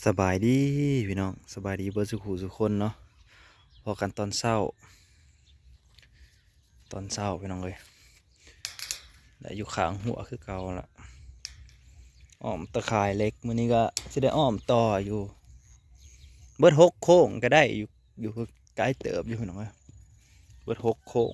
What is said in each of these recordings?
ສະບາຍດີພີ່ນ້ອງ ສະບາຍດີເບິດສູ່ຜູ້ສູ່ຄົນເນາະ. ພໍ້ກັນຕອນເຊົ້າ ຕອນເຊົ້າພີ່ນ້ອງເອີຍ ໄດ້ຢູ່ຂ້າງຮົ້ວຄືເກົ່າລະ ອ້ອມຕາຂ່າຍເຫຼັກ. ມື້ນີ້ກໍຊິໄດ້ອ້ອມຕໍ່ຢູ່ ເບິດຫົກໂຄ້ງກໍໄດ້ຢູ່ ຢູ່ ໄກເຕີບຢູ່ພີ່ນ້ອງເອີຍ ເບິດຫົກໂຄ້ງ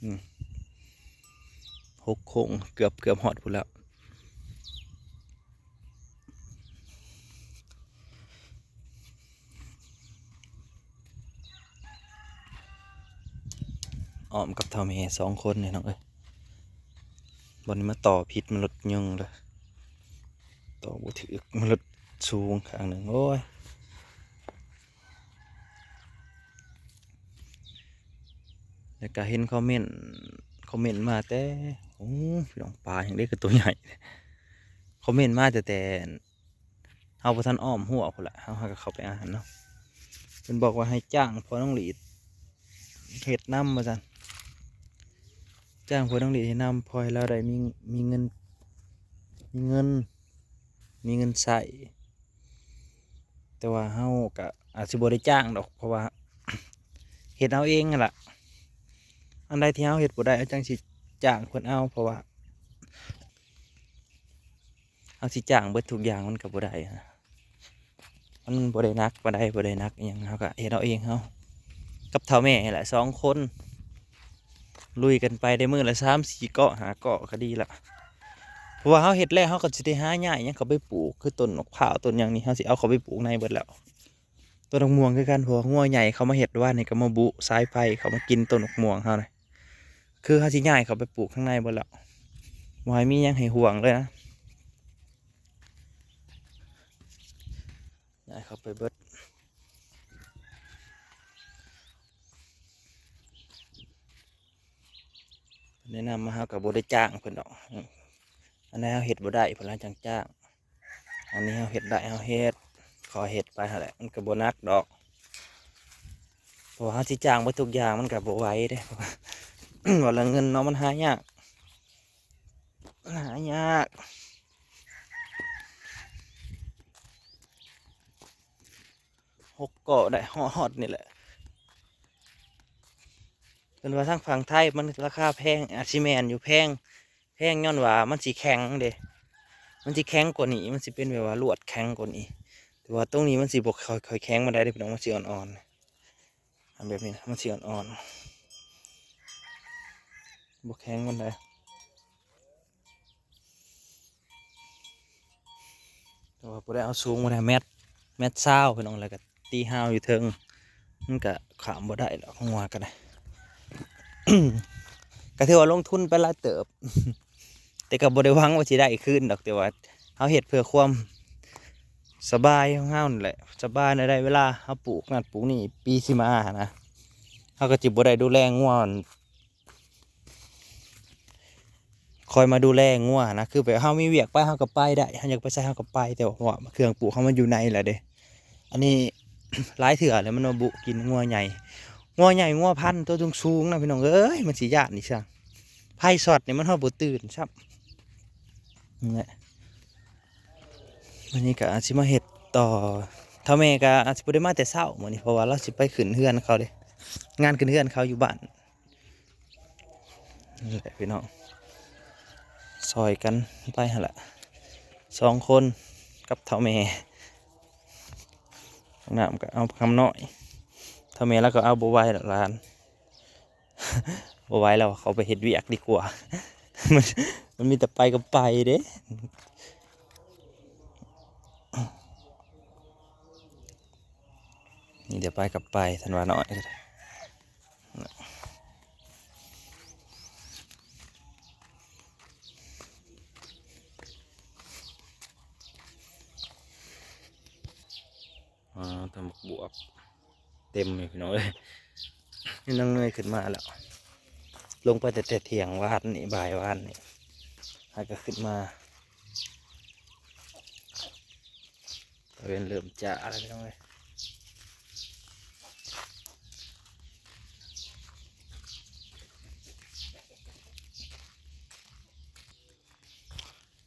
ອືມ ຫົກໂຄ້ງ ເກືອບ ເກືອບຮອດພຸ້ນແລ້ວ. ອ້ອມກັບເຖົ້າແມ່ສອງຄົນນີ້ນ້ອງເອີຍ. ບ່ອນນີ້ມາຕໍ່ຜິດ ມັນລົດຍຸ່ງເລີຍ ຕໍ່ບໍ່ຖືກ ມັນລົດສູງຂ້າງໜຶ່ງ ໂອ້ຍ. ແລ້ວກໍເຫັນຄອມເມັນ ຄອມເມັນມາແຕ່ ໂອ້ ພີ່ນ້ອງ ປາຫຍັງເດ້ຄືໂຕໃຫຍ່ ຄອມເມັນມາແຕ່ ແຕ່ເຮົາບໍ່ທັນອ້ອມຮົ້ວພຸ້ນລະ ເຮົາຫາກໍເຂົ້າໄປອ່ານເນາະ. ເພິ່ນບອກວ່າໃຫ້ຈ້າງພໍ່ນ້ອງຫຼີດເຮັດນຳວ່າຊັ້ນ ຈ້າງພໍ່ນ້ອງຫຼີດເຮັດນຳ ພໍໃຫ້ລາວໄດ້ມີ ມີເງິນ ມີເງິນ ມີເງິນໃຊ້. ແຕ່ວ່າເຮົາກະອາດຊິບໍ່ໄດ້ຈ້າງດອກ ເພາະວ່າເຮັດເອົາເອງຫັ້ນລະ. ອັນໃດທີ່ເຮົາເຮັດບໍ່ໄດ້ ເຮົາຈັ່ງຊິຈ້າງເພິ່ນເອົາ ເພາະວ່າເຮົາຊິຈ້າງເບິດທຸກຢ່າງມັນກໍບໍ່ໄດ້ນະ. ມັນບໍ່ໄດ້ໜັກປານໃດ ບໍ່ໄດ້ໜັກອີ່ຫຍັງ ເຮົາກະເຮັດເອົາເອງເຮົາ ກັບເຖົ້າແມ່ນີ້ແຫຼະ ສອງຄົນ ລຸຍກັນໄປໄດ້ມື້ລະສາມສີ່ເກາະຫ້າເກາະກໍດີລະ. ເພາະວ່າເຮົາເຮັດແລ້ວ ເຮົາກໍຊິໄດ້ຫາຍ້າຍຫຍັງເຂົ້າໄປປູກ ຄືຕົ້ນໝາກພ້າວ ຕົ້ນຫຍັງນີ້ ເຮົາຊິເອົາເຂົ້າໄປປູກໃນເບິດແລ້ວ. ຕົ້ນໝາກມ່ວງຄືກັນ ເພາະວ່າງົວໃຫຍ່ເຂົາມາເຮັດ ວານນີ້ກໍມາບຸສາຍໄຟເຂົ້າມາກິນຕົ້ນໝາກມ່ວງເຮົານະ. ຄືເຮົາຊິຍ້າຍເຂົ້າໄປປູກຂ້າງໃນເບິດແລ້ວ ບໍ່ໃຫ້ມີຫຍັງໃຫ້ຫ່ວງເລີຍນະ. ຍ້າຍເຂົ້າໄປເບິດ ແນະນຳມາ ເຮົາກໍບໍ່ໄດ້ຈ້າງເພິ່ນດອກ. ອັນໃດເຮົາເຮັດບໍ່ໄດ້ ເພິ່ນລະຈັ່ງຈ້າງ ອັນນີ້ເຮົາເຮັດໄດ້ເຮົາເຮັດ ຂໍເຮັດໄປຫັ້ນແຫຼະ ມັນກໍບໍ່ໜັກດອກ. ເພາະວ່າເຮົາຊິຈ້າງເບິດທຸກຢ່າງມັນກໍບໍ່ໄຫວເດ້ ເພາະວ່າເລື່ອງເງິນເນາະ ມັນຫາຍາກ ຫາຍາກ. ຫົກເກາະໄດ້ ຮອດ ຮອດນີ້ແຫຼະ. ເພິ່ນວ່າທາງຝັ່ງໄທມັນລາຄາແພງ ອາດຊິແມ່ນຢູ່ ແພງ ແພງຍ້ອນວ່າມັນຊິແຂງເດ້ ມັນຊິແຂງກວ່ານີ້ ມັນຊິເປັນແບບວ່າລວດແຂງກວ່ານີ້. ແຕ່ວ່າຕົງນີ້ມັນຊິບໍ່ຄ່ອຍ ຄ່ອຍແຂງປານໃດເດ້ພີ່ນ້ອງ ມັນຊິອ່ອນໆ ອັນແບບນີ້ນະ ມັນຊິອ່ອນໆ ບໍ່ແຂງປານໃດ. ແຕ່ວ່າບໍ່ໄດ້ເອົາສູງ ບໍ່ໄດ້ແມັດ ແມັດຊາວພີ່ນ້ອງ ແລ້ວກໍຕີຮາວຢູ່ເທິງ ມັນກໍຂ້າມບໍ່ໄດ້ດອກ ງົວກໍໄດ້ ກໍຖືວ່າລົງທຶນໄປຫຼາຍເຕີບ ແຕ່ກໍບໍ່ໄດ້ຫວັງວ່າຊິໄດ້ຄືນດອກ ແຕ່ວ່າເຮົາເຮັດເພື່ອຄວາມສະບາຍຂອງເຮົານັ້ນແຫຼະ ສະບາຍໃນໄດ້ເວລາເຮົາປູກນັ້ນປູກນີ້ ປີຊິມາຫັ້ນນະ ເຮົາກໍຊິບໍ່ໄດ້ດູແລງົວ ຄອຍມາດູແລງົວນະ ຄືແບບເຮົາມີວຽກໄປເຮົາກໍໄປໄດ້ ເຮົາຢາກໄປໃສເຮົາກໍໄປ ແຕ່ວ່າເຄື່ອງປູກເຮົາມັນຢູ່ໃນແຫຼະເດ້. ອັນນີ້ຫຼາຍເທື່ອແລ້ວ ມັນມາບຸກິນງົວໃຫຍ່ ງົວໃຫຍ່ ງົວພັນ ໂຕສູງໆນະພີ່ນ້ອງເອີຍ ມັນຊິຢ້ານອີ່ຫຍັງ ໄຟຊັອດນີ້ມັນຮອດບໍ່ຕື່ນຊ້ຳ. ນັ້ນແຫຼະ ມື້ນີ້ກໍອາດຊິມາເຮັດຕໍ່ ເຖົ້າແມ່ກໍອາດຊິບໍ່ໄດ້ມາແຕ່ເຊົ້າມື້ນີ້ ເພາະວ່າລາວຊິໄປຂຶ້ນເຮືອນເຂົາເດ້ ງານຂຶ້ນເຮືອນເຂົາຢູ່ບ້ານ. ນັ້ນແຫຼະພີ່ນ້ອງ ຊ່ອຍກັນໄປຫັ້ນລະ ສອງຄົນກັບເຖົ້າແມ່. ນ້ອງນ້ຳກໍເອົາຄຳນ້ອຍ ເຖົ້າແມ່ລາວກໍເອົາບໍ່ໄຫວດອກຫຼານ ບໍ່ໄຫວແລ້ວ ເຂົາໄປເຮັດວຽກດີກວ່າ ມັນ ມັນມີແຕ່ໄປກັບໄປເດ້ ມີແຕ່ໄປກັບໄປ ທ່ານວ່ານ້ອຍກໍໄດ້. ອ່າ ຕຳບັກບວບເຕັມເລີຍພີ່ນ້ອງເອີຍ. ນີ້ນາງເງີຍຂຶ້ນມາແລ້ວ ລົງໄປແຕ່ ແຕ່ທ່ຽງວານນີ້ ບ່າຍວານນີ້ ຫາກໍຂຶ້ນມາ. ຕາເວັນເລີ່ມຈ້າແລ້ວພີ່ນ້ອງເອີຍ.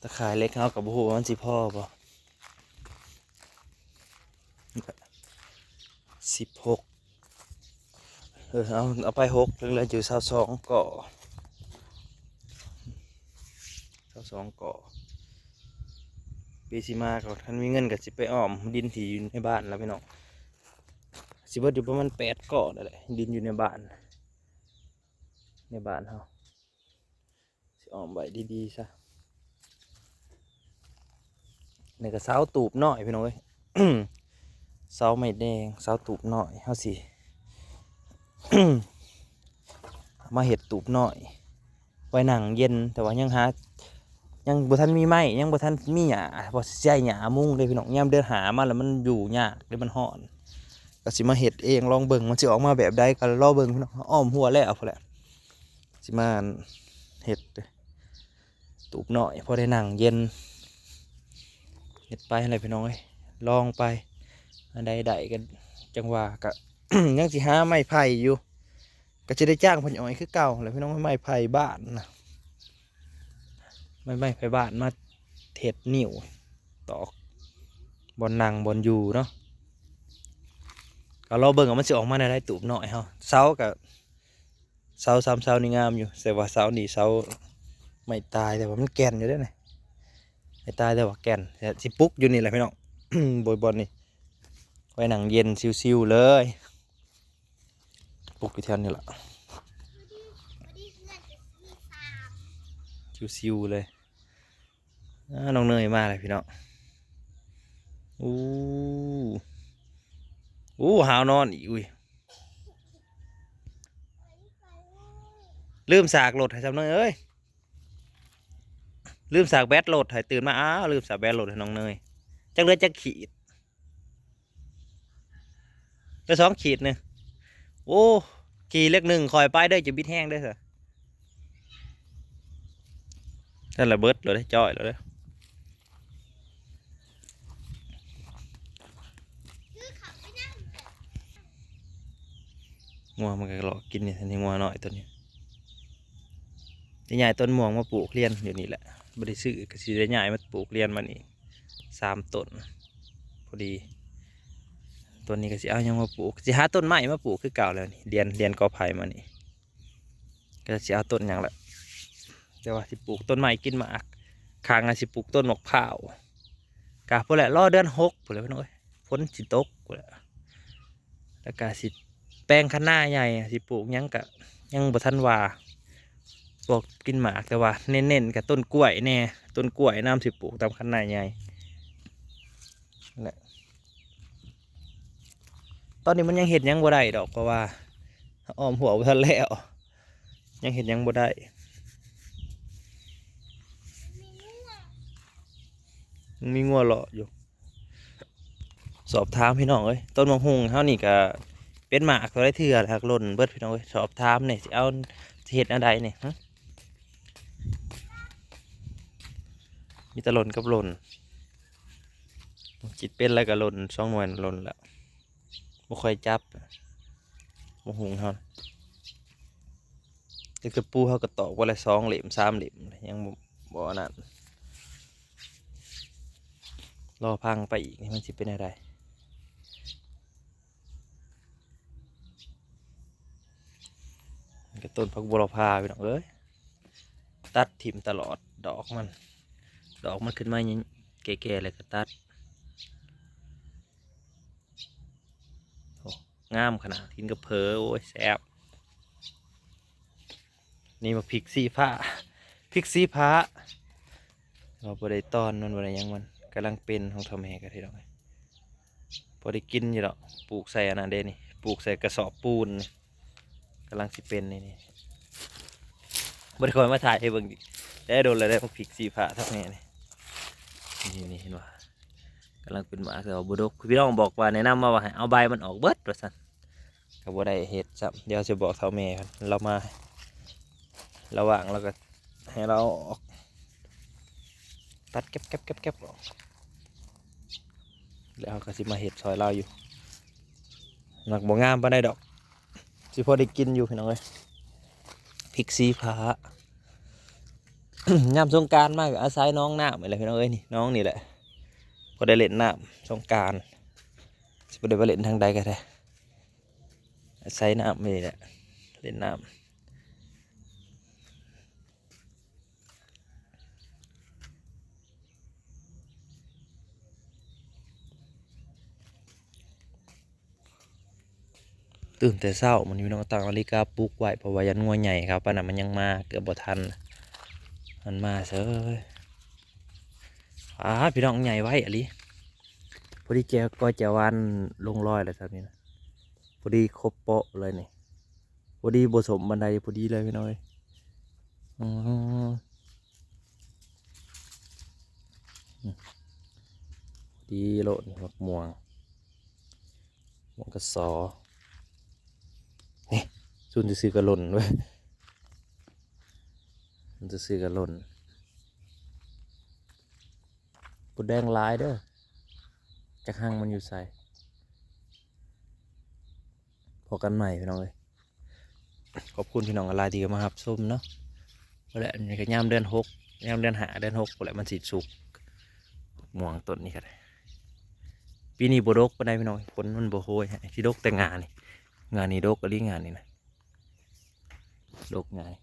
ຕາຂ່າຍເຫຼັກເຮົາກໍບໍ່ຮູ້ວ່າມັນຊິພໍບໍ່. ສິບຫົກ ເອີ ເອົາ ເອົາໄປຫົກ ຍັງເຫຼືອຢູ່ຊາວສອງກໍ ຊາວສອງກໍ ປີຊິມາກໍຄັນມີເງິນກໍຊິໄປອ້ອມດິນທີ່ຢູ່ໃນບ້ານລະພີ່ນ້ອງ ຊິເບິດຢູ່ປະມານແປດກໍນັ້ນແຫຼະ ດິນຢູ່ໃນບ້ານ ໃນບ້ານເຮົາ ຊິອ້ອມໄວ້ດີໆຊະ. ນີ້ກໍເສົາຕູບນ້ອຍພີ່ນ້ອງເອີຍ ເສົາໄມ້ແດງ ເສົາຕູບນ້ອຍ ເຮົາຊິ ເອົາມາເຮັດຕູບນ້ອຍ ໄວ້ນັ່ງເຢັນ ແຕ່ວ່າຍັງຫາ ຍັງບໍ່ທັນມີໄມ້ ຍັງບໍ່ທັນມີຫຍ້າ ເພາະຊິໃຊ້ຫຍ້າມຸງເດ້ພີ່ນ້ອງ ຍາມເດືອນຫ້າມາແລ້ວມັນຢູ່ຍາກເດ້ ມັນຮ້ອນ ກໍຊິມາເຮັດເອງ ລອງເບິ່ງມັນຊິອອກມາແບບໃດ ກໍລໍເບິ່ງພີ່ນ້ອງ ອ້ອມຮົ້ວແລ້ວພຸ້ນແຫຼະ ຊິມາເຮັດຕູບນ້ອຍ ພໍໄດ້ນັ່ງເຢັນ ເຮັດໄປຫັ້ນແຫຼະພີ່ນ້ອງເອີຍ ລອງໄປ ອັນໃດໄດ້ກໍຈັ່ງວ່າ ກໍ ຍັງຊິຫາໄມ້ໄຜ່ຢູ່ ກໍຊິໄດ້ຈ້າງເພິ່ນອ້ອຍຄືເກົ່າແຫຼະພີ່ນ້ອງ ໄມ້ໄຜ່ບ້ານນະ ໄມ້ ໄມ້ໄຜ່ບ້ານມາເຮັດນິ້ວຕອກ ບ່ອນນັ່ງບ່ອນຢູ່ເນາະ ກໍລໍເບິ່ງວ່າມັນຊິອອກມາແນວໃດ ຕູບນ້ອຍເຮົາ ເສົາກໍ ເສົາສາມເສົານີ້ງາມຢູ່ ແຕ່ວ່າເສົານີ້ເສົາໄມ້ຕາຍ ແຕ່ວ່າມັນແກ່ນຢູ່ເດ້ນີ້ ໄມ້ຕາຍແຕ່ວ່າແກ່ນ ຊິປຸກຢູ່ນີ້ແຫຼະພີ່ນ້ອງ ໂອ້ຍ ບ່ອນນີ້ ໄວ້ນັ່ງເຢັນຊິວໆເລີຍ ປຸກຢູ່ແຖວນີ້ລະ ຊິວໆເລີຍ. ອ່າ ນ້ອງເນີຍມາແລ້ວພີ່ນ້ອງ ໂອ້ ໂອ້ ຫາວນອນອີກ ອຸ້ຍ ລືມສາກລົດໃຫ້ຊຳເນີຍເອີຍ ລືມສາກແບັດລົດໃຫ້ ຕື່ນມາ ອ້າວ ລືມສາກແບັດລົດໃຫ້ນ້ອງເນີຍ ຈັກເຫຼືອຈັກຂີດ ເຫຼືອສອງຂີດໜຶ່ງ ໂອ້ ຂີ່ເລກໜຶ່ງຄ່ອຍໄປເດີ ຈະບິດແຮງເດີ ຊັ້ນລະເບິດໂລດເດ້ ຈ້ອຍໂລດເດ້ ງົວມັນກໍເລາະກິນນີ້ ນີ້ງົວນ້ອຍຕົວນີ້ ຈະຍ້າຍຕົ້ນມ່ວງມາປູກລຽນຢູ່ນີ້ແຫຼະ ບໍ່ໄດ້ຊື້ ກໍຊິໄດ້ຍ້າຍມາປູກລຽນມັນອີກ ສາມຕົ້ນພໍດີ ຕົ້ນນີ້ກໍຊິເອົາຫຍັງມາປູກ ຊິຫາຕົ້ນໄມ້ມາປູກຄືເກົ່າແລ້ວນີ້ ລຽນ ລຽນກໍໄຜ່ມານີ້ ກໍຊິເອົາຕົ້ນຫຍັງລະ ແຕ່ວ່າຊິປູກຕົ້ນໄມ້ກິນໝາກ ຂ້າງນັ້ນຊິປູກຕົ້ນໝາກພ້າວ ກະພຸ້ນແຫຼະ ລໍເດືອນຫົກພຸ້ນແຫຼະພີ່ນ້ອງເອີຍ ຝົນຊິຕົກພຸ້ນແຫຼະ ແລ້ວກະຊິແປງຄັນນາໃຫຍ່ ຊິປູກຫຍັງກະຍັງບໍ່ທັນວ່າ ພວກກິນໝາກ ແຕ່ວ່າເນັ້ນໆກະຕົ້ນກ້ວຍແດ່ ຕົ້ນກ້ວຍນຳ ຊິປູກຕາມຄັນນາໃຫຍ່ແຫຼະ ຕອນນີ້ມັນຍັງເຮັດຫຍັງບໍ່ໄດ້ດອກ ເພາະວ່າອ້ອມຮົ້ວບໍ່ທັນແລ້ວ ຍັງເຮັດຫຍັງບໍ່ໄດ້ ຍັງມີງົວເລາະຢູ່ ສອບຖາມພີ່ນ້ອງເອີຍ ຕົ້ນໝາກຫຸ່ງເຮົານີ້ກະເປັນໝາກຫຼາຍເທື່ອແລ້ວ ຫຼັກຫຼົ່ນເບິດພີ່ນ້ອງເອີຍ ສອບຖາມແດ່ ຊິເອົາ ຊິເຮັດແນວໃດນີ້ ຮະ ມີແຕ່ຫຼົ່ນກັບຫຼົ່ນ ຈິດເປັນແລ້ວກະຫຼົ່ນ ສອງໜ່ວຍຫຼົ່ນແລ້ວ ບໍ່ຄ່ອຍຈັບ ໝາກຫຸ່ງເຮົາ ແຕ່ກະປູເຮົາກະຕອກໄວ້ລະສອງເຫຼັ້ມສາມເຫຼັ້ມ ຍັງບໍ່ ບໍ່ອັນນັ້ນ ລໍຟັງໄປອີກ ມັນຊິເປັນແນວໃດ ນີ້ກະຕົ້ນຜັກບົວລະພາພີ່ນ້ອງເອີຍ ຕັດຖິ້ມຕະຫຼອດ ດອກມັນ ດອກມັນຂຶ້ນມາແກ່ໆແລ້ວກະຕັດ ໂອ້ ງາມຂະໜາດ ກິນກັບເຝີ ໂອ້ຍ ແຊບ ນີ້ໝາກພິກຊີ້ຟ້າ ພິກຊີ້ຟ້າ ເຮົາບໍ່ໄດ້ຕອນມັນ ບໍ່ໄດ້ຫຍັງມັນ ກຳລັງເປັນຂອງເຖົ້າແມ່ກໍໄດ້ດອກ ພໍໄດ້ກິນຢູ່ດອກ ປູກໃສ່ອັນນັ້ນເດ້ນີ້ ປູກໃສ່ກະສອບປູນນີ້ ກຳລັງຊິເປັນນີ້ ນີ້ ບໍ່ໄດ້ຄ່ອຍມາຖ່າຍໃຫ້ເບິ່ງ ແຕ່ດົນແລ້ວເດ້ ໝາກພິກຊີ້ຟ້າທັກແມ່ນີ້ ນີ້ ນີ້ເຫັນບໍ່ ກຳລັງເປັນໝາກ ແຕ່ວ່າບໍ່ດົກ ພີ່ນ້ອງບອກວ່າ ແນະນຳມາວ່າໃຫ້ເອົາໃບມັນອອກເບິດວ່າຊັ້ນ ກໍບໍ່ໄດ້ເຮັດຊ້ຳ ດຽວຊິບອກເຖົ້າແມ່ເພິ່ນ ລາວມາ ລະຫວ່າງລາວກໍໃຫ້ລາວເອົາອອກ ຕັດແກັບໆໆໆອອກ ແລ້ວເຮົາກໍຊິມາເຮັດຊ່ອຍລາວຢູ່ ໝາກບໍ່ງາມປານໃດດອກ ຊິພໍໄດ້ກິນຢູ່ພີ່ນ້ອງເອີຍ ພິກຊີ້ຟ້າ ຍາມສົງການມາກໍອາໄສໜອງນ້ຳນີ້ແຫຼະພີ່ນ້ອງເອີຍ ນີ້ໜອງນີ້ແຫຼະ ພໍໄດ້ຫຼິ້ນນ້ຳສົງການ ຊິບໍ່ໄດ້ໄປຫຼິ້ນທາງໃດກໍໄດ້ ໃສ່ນ້ຳນີ້ແຫຼະ ຫຼິ້ນນ້ຳ. ຕື່ນແຕ່ເຊົ້າມື້ນີ້ພີ່ນ້ອງ ຕັ້ງນາฬิກາປຸກໄວ້ ເພາະວ່າຢ້ານງົວໃຫຍ່ເຂົ້າໄປນະ ມັນຍັງມາເກືອບບໍ່ທັນ ມັນມາເສີຍ. ອ້າ ພີ່ນ້ອງ ໃຫຍ່ໄວອີ່ຫຼີ ພໍດີແຈ່ວ ກ້ອຍແຈ່ວຫວານລົງລອຍແລ້ວຊ່ຳນີ້ນະ ພໍດີຄົບໂປະເລີຍນີ້ ພໍດີ ບໍ່ສົ້ມປານໃດ ພໍດີເລີຍພີ່ນ້ອງເອີຍ. ອື ດີໂລດ ໝາກມ່ວງ ມ່ວງກະສໍ ນີ້ ຊຸນຊື່ໆກະຫຼົ່ນເວີຍ ຊຸນຊື່ໆກະຫຼົ່ນ. ບົດແດງຫຼາຍເດີ ຈັກຮັງມັນຢູ່ໃສ. ພໍ້ກັນໃໝ່ພີ່ນ້ອງເອີຍ ຂອບຄຸນພີ່ນ້ອງຫຼາຍທີ່ເຂົ້າມາຮັບຊົມເນາະ. ພຸ້ນແຫຼະ ນີ້ກະຍາມເດືອນຫົກ ຍາມເດືອນຫ້າເດືອນຫົກພຸ້ນແຫຼະ ມັນຊິສຸກ ໝາກມ່ວງຕົ້ນນີ້ກະໄດ້. ປີນີ້ບໍ່ດົກປານໃດພີ່ນ້ອງ ຝົນມັນບໍ່ໂຮຍໃຫ້ ຊິດົກແຕ່ງ່ານີ້ ງ່ານີ້ດົກອີ່ຫຼີ ງ່ານີ້ນະ ດົກງ່າຍ.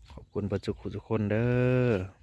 ຂອບຄຸນເບິດທຸກຜູ້ທຸກຄົນເດີ.